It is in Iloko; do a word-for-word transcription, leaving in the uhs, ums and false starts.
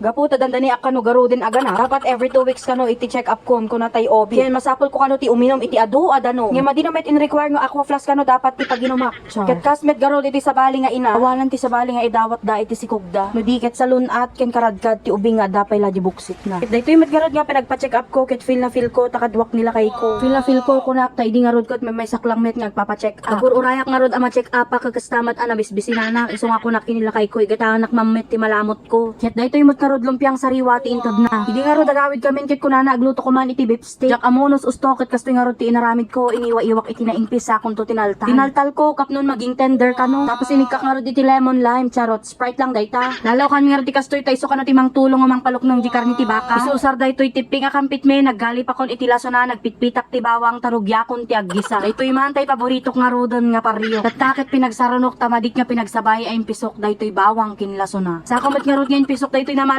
Gapu ta dandani ak kano garuden a ganak, dapat every two weeks kano iti check-up kon, kuna tay O B. Ken masapul ko kano ti uminum iti adu a dano. Ngem madino met in-require nga aqua flask kano dapat ti paginumak. Char. Ket kas met garud iti sabali nga ina, awanan ti sabali nga idawatda iti sikogda. No di ket salun-at ken karadkad ti ubing nga adda pay la di buksitna. Ket daytoy met garud nga pinagpa-check up ko ket feel na feel ko ta kaduak ni lakay ko. Feel na feel ko kunak ta idi ngarud ket maymaysak lang met nga agpapa-check up. Agur-urayak ngarud a ma-check up a kakasta met a nabisbisinanak isu nga kunak ken ni lakay ko, igatanak man met ti malamot ko. Ket daytoy met ngarud lumpiang sariwa ti intedna. Idi ngarud agawid kamin ket kunana agluto ko man iti beef steak. Diak ammo no usto ket kastoy ngarud ti inaramid ko, iniwa-iwak iti naingpis sakonto tinaltal. Tinaltal ko, kapnon maging tender kano. Tapos inikkak ngarud iti lemon lime, charot, Sprite lang dayta. Lalaw kami ngarud ti kastoy ta isu kano ti mangtulong nga mangpaluknong di karne ti baka. Isusar daytoy tipping a kampit met, naggalipakon iti lasona, nagpitpitak ti bawang, ta rugiakon ti aggisa. Daytoy man tay paboritok ngaruden nga parriok. Tatta ket pinagsarunok ta madik nga pinagsabay a impisok daytoy bawang ken lasona. Sako met ngarud nga impisok daytoy na